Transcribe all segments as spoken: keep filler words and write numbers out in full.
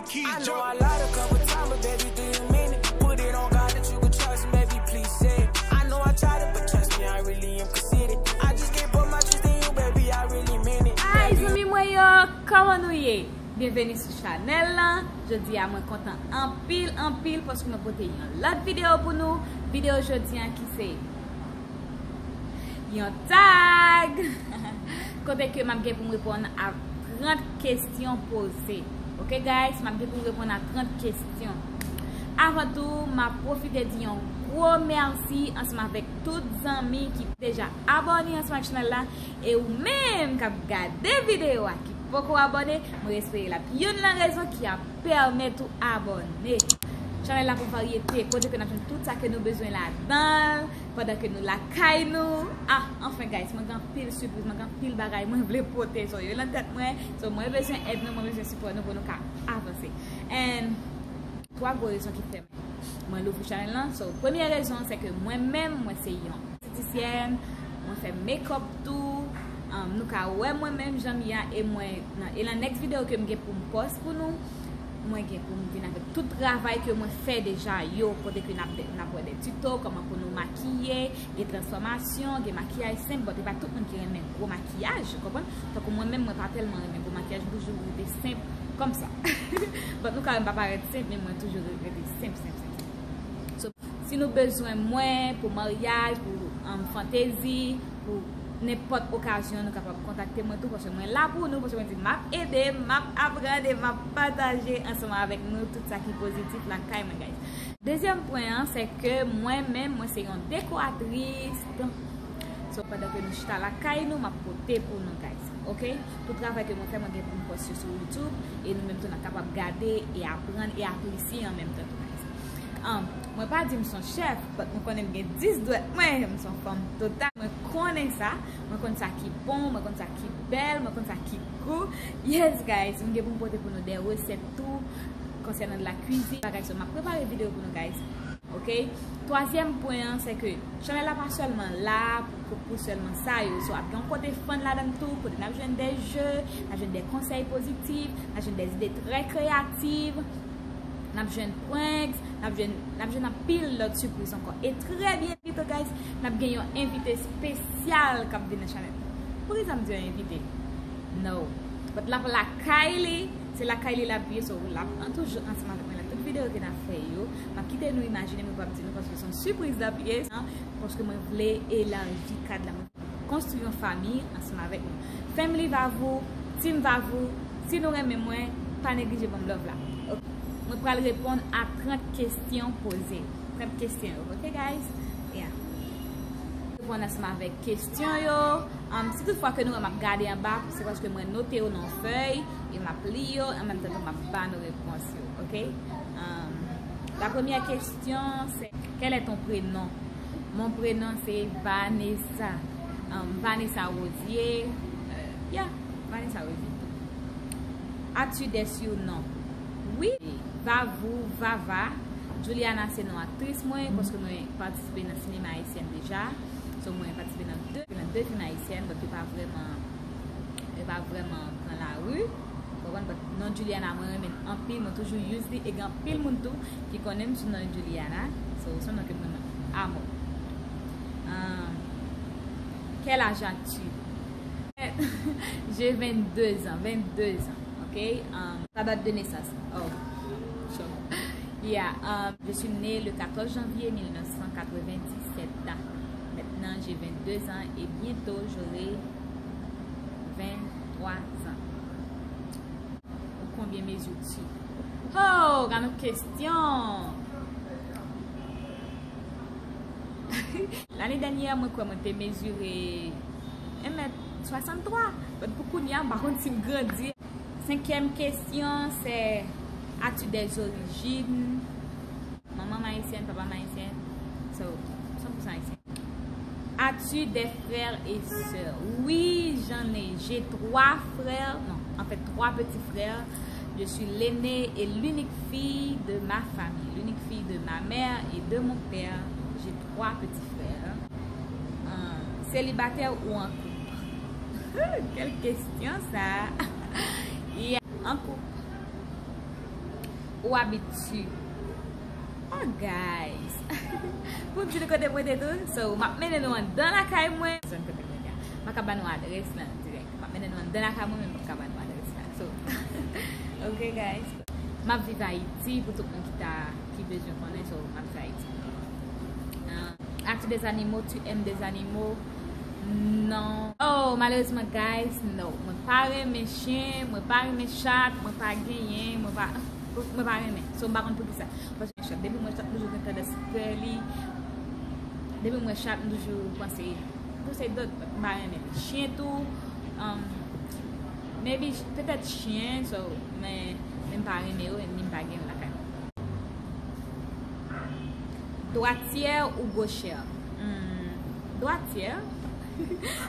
I know I lied a couple times, but baby, do you mean it? Put it on God that you could trust me, baby, please say it. I know I tried it, but trust me, I really am conceited. I just can't put my trust in you, baby, I really mean it. Hi, zanmi mwen yo, kòman nou ye? Byenveni sou chanèl lan. Jodi a mwen kontan anpil, anpil paske mwen pote yon lòt videyo pou nou. Videyo jodi a ki se yon tag kote ke m ap gen pou m reponn a trant kesyon poze. Ok guys, m ap gen pou m reponn a trant kesyon. Avan tou, m ap pwofite di yon gwo mèsi ansanm avèk tout zanmi ki deja abòne ansanm ak chanèl la. E ou menm k ap gade videyo a ki poko abòne, mwen espere l ap youn nan rezon ki ap pèmèt ou abòne. Chanèl la pou varyete, kote ke n ap jwenn tout sa ke nou bezwen ladan l, pandan ke nou lakay nou. Ah, anfen guys, mwen gen anpil sipriz, mwen gen anpil bagay mwen vle pote, so yo nan tèt mwen. So mwen bezwen èd nou, mwen bezwen sipò nou pou nou ka avanse. And twa gwo rezon ki fè mwen louvri chanèl lan. So premye rezon se ke mwen menm mwen se yon estetisyèn, mwen fè makeup tou. Um, nou ka wè mwen menm jan m ye a, e mwen nan, e nan next video ke m gen pou m post pou nou, mwen gen pou m vin avèk tout travay ke mwen fè deja yo, kote ke n ap, n ap wè de tuto, kòman pou nou makiye, gen transfòmasyon, gen makiyaj senp, but e pa tout moun ki renmen gwo makiyaj, ou konprann? Tankou mwen menm, mwen pa tèlman renmen gwo makiyaj, mwen toujou rete senp kòmsa. But nou ka wè m pa parèt senp, men mwen toujou rete senp, senp, senp, senp. So, si nou bezwen mwen pou maryaj, pou, um, fantezi, pou nenpòt okazyon, nou kapab kontakte mwen tou, paske mwen la pou nou, paske mwen di m ap ede, m ap aprann e m ap pataje ansanm avèk nou tout sa ki pozitif lakay mwen, guys. Dezyèm pwen an, se ke mwen menm, mwen se yon dekoratris. So, pandan ke nou chita lakay nou, m ap pote pou nou, guys. Ok? Tout travay ke mwen fè, mwen gen pou m poste sou YouTube, e nou menm tou n ap kapab gade e aprann e apresye an menm tan tou, guys. Um, mwen pa di m se yon chèf, but mwen konnen m gen dis dwèt mwen, m se yon fanm total. Mwen konnen sa, mwen konn sa ki bon, mwen konn sa ki bèl, mwen konn sa ki gou. Yes, guys, m gen pou m pote pou nou de resèt tou konsènan de la cuisine, bagay sa, m ap prepare videyo pou nou, guys. Ok? Twazyèm pwen an, se ke chanèl la pa sèlman la pou, pou, pou sèlman sa yo. So, ap gen yon kote fun ladan l tou, kote n ap jwenn de jeu, n ap jwenn de konsèy pozitif, n ap jwenn de ide trè kreyatif, n ap jwenn pranks, n ap jwenn, n ap jwenn anpil lòt sipriz ankò. E trè byento, guys, n ap gen yon envite espesyal k ap vin nan chanèl. Poukisa m di yon envite? No. But l ap lakay li, se lakay li l ap ye, so l ap an toujou ansanm avèk mwen nan tout videyo ke n ap fè yo. M ap kite nou imajine, mwen p ap di nou paske se yon sipriz l ap ye, paske mwen vle elaji kad la, mwen konstwi yon fanmi ansanm avèk nou. Family Vavou, Team Vavou, si nou renmen mwen, pa neglije ban m love la. Ok. Mwen pral reponn a trant kesyon poze. Trant kesyon yo, ok guys? Yeah. Reponn ansanm avèk kesyon yo. Um, si tout fwa ke nou wè m ap gade anba, se paske mwen note yo nan yon fèy, e m ap li yo, an menm tan tou m ap ba nou repons yo, ok? Um, la première question, c'est, quel est ton prénom? Mon prénom, c'est Vanessa. Um, Vanessa Rosier. Euh, yeah, Vanessa Rosier. As-tu des surnoms? Wi, Vavou, Vava. Juliana se non aktris mwen, paske mwen patisipe nan sinema ayisyen deja. So, mwen patisipe nan de, nan de fim ayisyen, but yo pa vrèman, yo pa vrèman pran lari. Ou konprann? But non Juliana, mwen renmen l anpil, mwen toujou use li, e gen anpil moun tou ki konnen m sou non Juliana. So, se yon non ke m renmen a mò. Um, quel âge as-tu? J'ai vingt-deux ans, vingt-deux ans, ok? Um, la date de naissance. Oh, sure. Yeah, um, je suis née le quatorze janvier mille neuf cent quatre-vingt-dix-sept. Maintenant, j'ai vingt-deux ans et bientôt j'aurai vingt-trois ans. Ou combien mesures-tu? Oh, gade yon kesyon! Lane dènyè, mwen kwè mwen te mezire un mèt swasanntwa. But pou kounye a, m pa konn si m grandi. Senkyèm kesyon, se, as-tu des origines? Manman m ayisyèn, papa m ayisyen. So, san pou san ayisyen. As-tu des frères et sœurs? Oui, j'en ai. J'ai trois frères, non, en fait, trois petits frères. Je suis l'aînée et l'unique fille de ma famille, l'unique fille de ma mère et de mon père. J'ai trois petits frères. Euh, célibataire ou en couple? Quelle question ça? Yeah, en couple. Ou abitye. Oh, guys. Pou m di nou kote m rete tou. So, m ap mennen nou anndan lakay mwen. Zòn kote m rete a. M pa ka ba nou adrès lan dirèk. M ap mennen nou anndan lakay mwen, men m pa ka ba nou adrès la. So, ok, guys. M ap viv Ayiti pou tout moun ki ta, ki bezwen konnen, so, m ap viv Ayiti. Ah, as-tu des animaux, tu aimes des animaux? Non. Oh, malerezman, guys, no. Mwen pa renmen chen, mwen pa renmen chat, mwen pa genyen, mwen pa, mwen pa renmen. So, m pa konn poukisa. Paske chat, depi m wè chat, m toujou gen tandans pè li. Depi m wè chat, m toujou panse, m panse dòt, m pa renmen li. Chen tou, um, maybe, petèt chen, so, men, men m pa renmen yo, ni m pa gen yo lakay mwen. Dwatyè ou gochè? Hmm, dwatyè.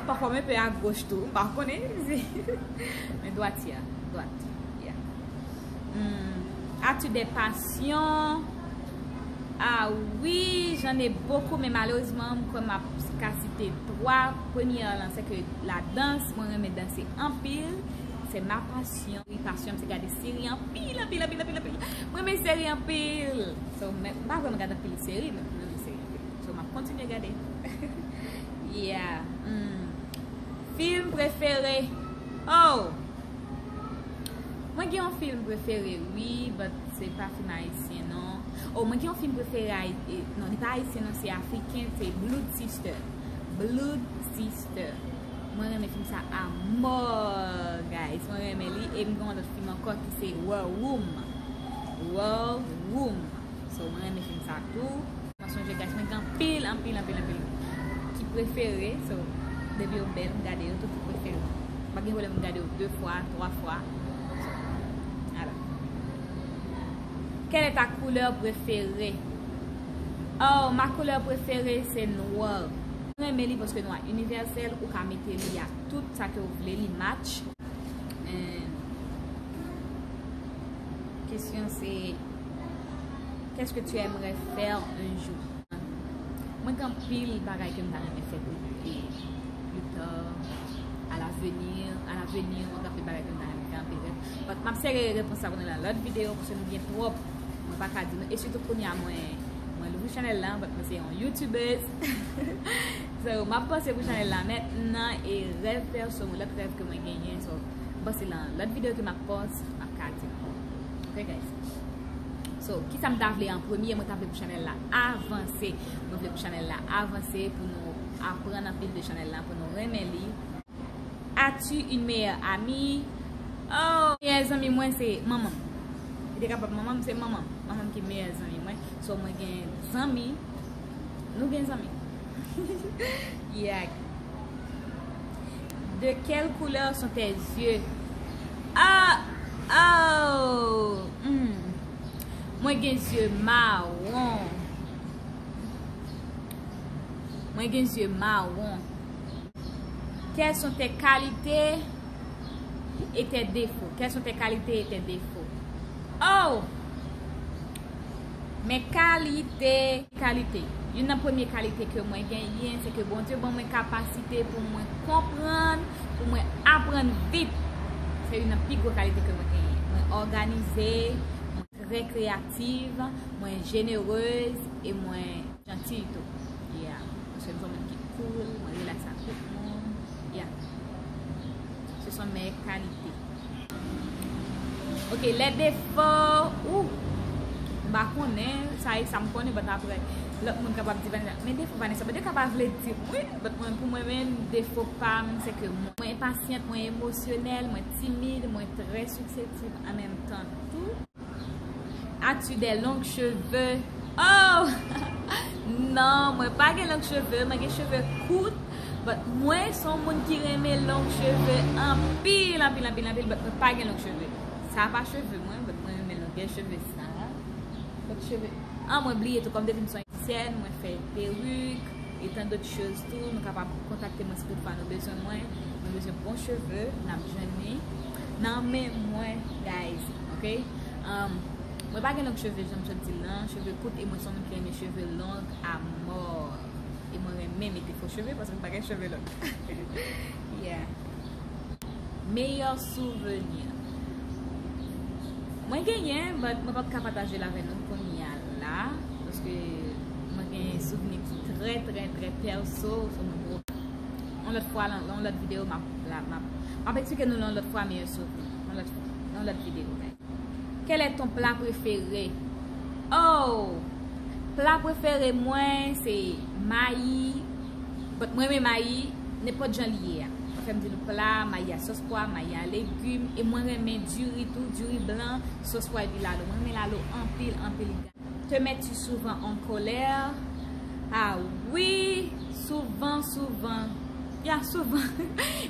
Pafwa mwen pe a goch tou, m pa konnen. Men dwatyè, dwat. Yeah. Hmm, as-tu des passions? Ah oui, j'en ai beaucoup, men malerezman, m kwè m ap ka site twa. Premye an lan, se ke la dans, mwen renmen danse anpil. Se ma passion. Wi, pasyon m se gade seri anpil, anpil, anpil, anpil, anpil. Mwen renmen seri anpil. So, men, m pa vrèman gade anpil seri, men mwen renmen seri anpil. So, m ap kontinye gade. Yeah. Hmm. Fim prefere. Oh! Mwen gen yon fim prefere, wi, but se pa fim ayisyen, non. Oh, mwen gen yon fim prefere, ayi-, eh, non, li pa ayisyen, non, se afriken, se Blood Sister. Blood Sister. Mwen renmen fim sa a mò, guys. Mwen renmen li. E m gen yon lòt fim ankò ki se War Room. War Room. So, mwen renmen fim sa tou. Mwen sonje, guys, mwen gen anpil, anpil, anpil, anpil ki prefere. So, depi yo bèl, m gade yo tout ki prefere. M pa gen pwoblèm m gade yo de fwa, twa fwa. So, ala. Quelle est ta couleur préférée? Oh, ma couleur préférée, c'est noir. Mwen renmen li paske nwa inivèsèl, ou ka mete li ak tout sa ke w vle, li match. And kesyon se, qu'est-ce que tu aimerais faire un jour? Mwen gen anpil bagay ke m ta renmen fè pli, pli ta, à l'avenir, à l'avenir, mwen gen anpil bagay ke m ta renmen fè, anpil rèv. But m ap sere repons sa pou nou nan lòt videyo, paske nou gen twòp. Mwen pa ka di nou. E sitou kounye a mwen, mwen louvri chanèl la, but mwen se yon youtubèz. So, m ap panse pou chanèl la mentnan e rèv pèso mwen, lòt rèv ke mwen genyen. So, m panse nan lòt videyo ke m ap pòs, m ap ka di nou. Ok, guys? So, kisa m ta vle an premye? Mwen ta vle pou chanèl la avanse. Mwen vle pou chanèl la avanse, pou nou aprann anpil de chanèl la, pou nou renmen li. As-tu une meilleure amie? Oh, meyè zanmi mwen se manman m. Li te kapab manman m, se manman m. Manman m ki meyè zanmi mwen. So, mwen gen zanmi. Nou gen zanmi. Yeah. De quelle couleur sont tes yeux? Ah, oh, hmm. Mwen gen zye mawon. Mwen gen zye mawon. Quelles sont tes qualités et tes défauts? Quelles sont tes qualités et tes défauts? Oh! Mes qualités. Kalite. Youn nan premye kalite ke mwen genyen, se ke Bondye ban mwen kapasite pou mwen konprann, pou mwen aprann vit. Se youn nan pi gwo kalite ke mwen genyen. Mwen òganize, mwen trè kreyativ, mwen jenerez e mwen jantiy tou. Yeah. Paske m se yon moun ki cool, mwen rilaks ak tout moun. Yeah. Ce sont mes qualités. Ok, les défauts, ou, m pa konnen, sa e sa m konnen, but apre, lòt moun kapab di Vanessa, men defo Vanessa, but yo ka pa vle di m, wi, but mwen, pou mwen menm, defo pa m, se ke mwen, mwen enpasyant, mwen emosyonèl, mwen timid, mwen trè siseptib an menm tan tou. As-tu des longs cheveux? Oh! Non, mwen pa gen long cheve, mwen gen cheve kout, but mwen se yon moun ki renmen long cheve anpil, anpil, anpil, anpil, but mwen pa gen long cheve. Sa pa cheve mwen, but mwen renmen longè cheve sa. But cheve, ah, mwen bliye tou, kòm depi m se yon ayisyèn, mwen fè perik, e tant d'autres choses tou. Nou kapab kontakte mwen si toutfwa nou bezwen mwen. Mwen bezwen bon cheve, n ap jwenn li nan men mwen, guys, ok? Um, mwen pa gen long cheve, jan m sot di l lan, cheve kout, e mwen se yon moun ki renmen cheve long a mò. E mwen renmen mete fo cheve paske m pa gen cheve long. Yeah. Meilleur souvenir. Mwen genyen, but mwen p ap ka pataje l avè nou kounye a la, paske mwen gen souvni ki trè, trè, trè pèso, so mwen poko. Yon lòt fwa, lan yon lòt videyo, m ap, la, m ap, m ap eksplike nou lan yon lòt fwa meyè souvni. Yon lòt, yon lòt videyo, guys. Quel est ton plat préféré? Oh! Pla prefere mwen se mayi. But mwen renmen mayi nenpòt jan li ye a. Sa fè m di nou pla, mayi a sòs pwa, mayi a legim. E mwen renmen diri tou, diri blan, sòs pwa epi lalo. Mwen renmen lalo anpil, anpil. Te mèt tu souvan an kòlè? Ah wi, souvan, souvan. Ya, souvan.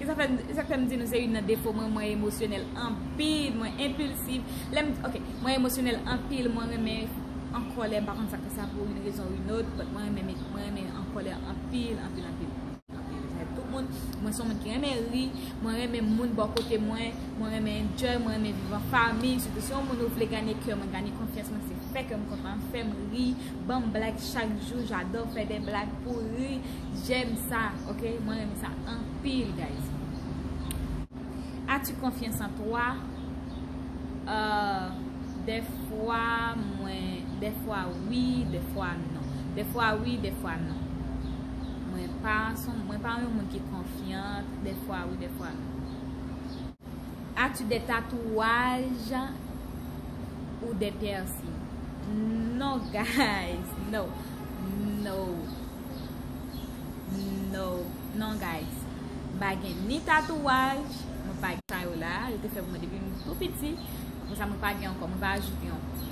E sa fè, e sa fè m di nou se youn nan defo mwen, mwen emosyonèl anpil, mwen enpilsif. Lè m, ok, mwen emosyonèl anpil, mwen renmen an kòlè, m pa konn sa k fè sa pou yon rezon ou yon lòt, but mwen renmen, mwen renmen an kòlè anpil, anpil, anpil. Anpil. Sa tout moun, mwen se yon moun ki renmen ri, mwen renmen moun bò kote mwen, mwen renmen enjoy, mwen renmen viv an fanmi, sitou se yon moun ou vle ganye kè mwen, ganye konfyans mwen, se fè kè m kontan, fè m ri, ban m blag chak jou, j'adore faire des blagues pour rire, j'aime ça, ok? Mwen renmen sa anpil, guys. As-tu confiance en toi? Euh, dèfwa mwen, dèfwa wi, dèfwa non. Dèfwa wi, dèfwa non. Mwen pa son, mwen pa yon moun ki konfyant, dèfwa wi, dèfwa non. As-tu des tatouages ou des piercings? Non, guys, no. No. No. Non, guys. M pa gen ni tatouaj, mwen pa gen sa yo la. Yo te fè pou mwen depi m tou piti. Konsa mwen pa gen ankò, mwen pa ajoute ankò.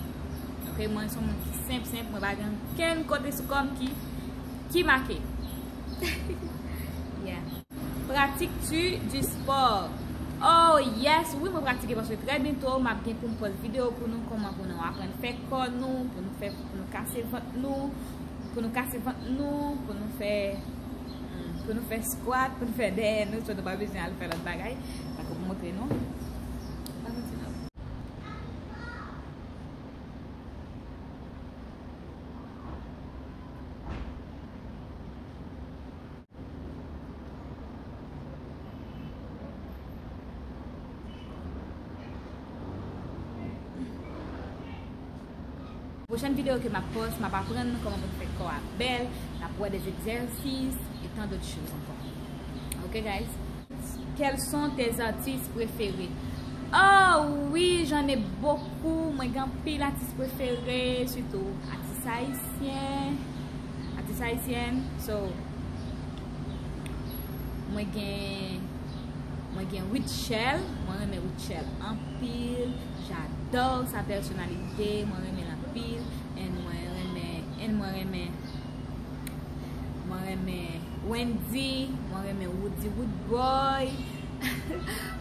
Ok, mwen se yon moun ki senp, senp, mwen pa gen okenn kote sou kò m ki, ki make. Yeah. Pratiques-tu du sport? Oh yes, wi, mwen pratike paske trè byento m ap gen pou m pòz videyo pou nou kòman pou nou aprann fè kò nou, pou nou fè, pou nou kase vant nou, pou nou kase vant nou, pou nou fè, hmm, pou nou fè squat, pou nou fè dèyè nou, so nou pa bezwen al fè lòt bagay. Tako pou montre nou. Pa montre nou. Pwochèn videyo ke m ap pòs, m ap aprann kòman pou n fè kò a bèl, n ap wè des exercices et tant d'autres choses encore. Ok, guys? Quels sont tes artistes préférés? Oh wi, j'en ai beaucoup. Mwen gen anpil atis prefere, sitou atis ayisyen. Atis ayisyèn. So, mwen gen, mwen gen Rutshelle. Mwen renmen Rutshelle anpil. J'adore sa personnalité. Mwen renmen l anpil. And mwen renmen, and mwen renmen, mwen renmen Wendy. Mwen renmen Woody Woodboy.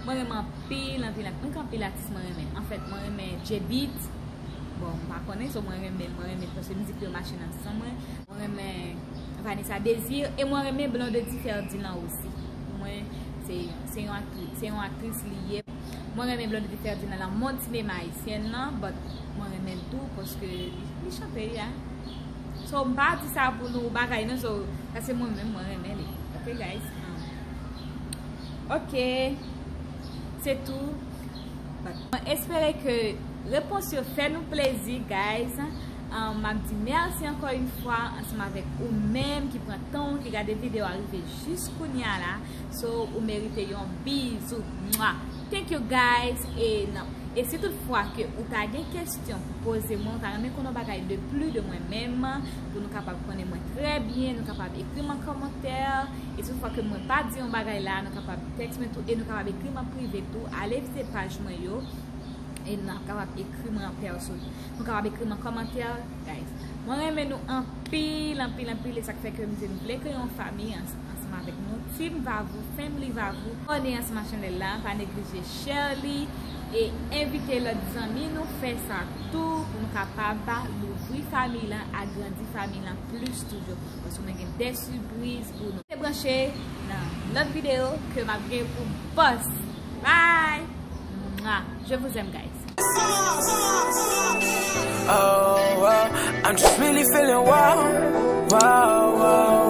Mwen renmen anpil, anpil, anpil. Mwen gen anpil atis mwen renmen. Anfèt, mwen renmen J-Beat. Bon, m pa konnen, so mwen renmen l, mwen renmen l paske mizik li yo mache nan san mwen. Mwen renmen Vanessa Désir e mwen renmen Blondedy Ferdinand osi. Pou mwen, se, se yon aktri-, se yon aktris li ye. Mwen renmen Blondedy Ferdinand nan mond sinema ayisyen nan, but mwen renmen l tou paske li, li chante, ya. So, m pa di sa pou nou bagay non, so, sa se mwen menm, mwen renmen li. Ok, guys? Um, ok. Se tou. But, mwen espere ke repons yo fè nou plezi, guys. Um, m ap di mèsi ankò yon fwa ansanm avèk ou menm ki pran tan w, ki gade videyo a rive jis kounye a la. So, ou merite yon bizou. Mwa. Thank you, guys. E nan, e si toutfwa ke ou ta gen kesyon pou poze mwen, ou ta renmen konnen yon bagay de pli de mwen menm, pou nou kapab konnen mwen trè byen, nou kapab ekri m an kòmantè. E si toutfwa ke mwen pa di yon bagay la, nou kapab tèks mwen tou, e nou kapab ekri m an prive tou. Ale vizite paj mwen yo, e nou kapab ekri mwen an pèso. Nou kapab ekri m an kòmantè, guys. Mwen renmen nou anpil, anpil, anpil. E sa k fè ke m di m vle kreye yon fanmi ans-, ansanm avèk nou. Team Vavou, Family Vavou. Abòne ansanm ak chanèl la, pa neglije share li. E envite lòt zanmi nou fè sa tou pou nou kapab louvri fanmi lan, agrandi fanmi lan plis toujou. Paske mwen gen de sipriz pou nou. Rete branche nan lòt videyo ke m ap gen pou pòs. Bye! Mwah! Je vous aime, guys. Oh, wow. I'm just really feeling wow. Wow, wow.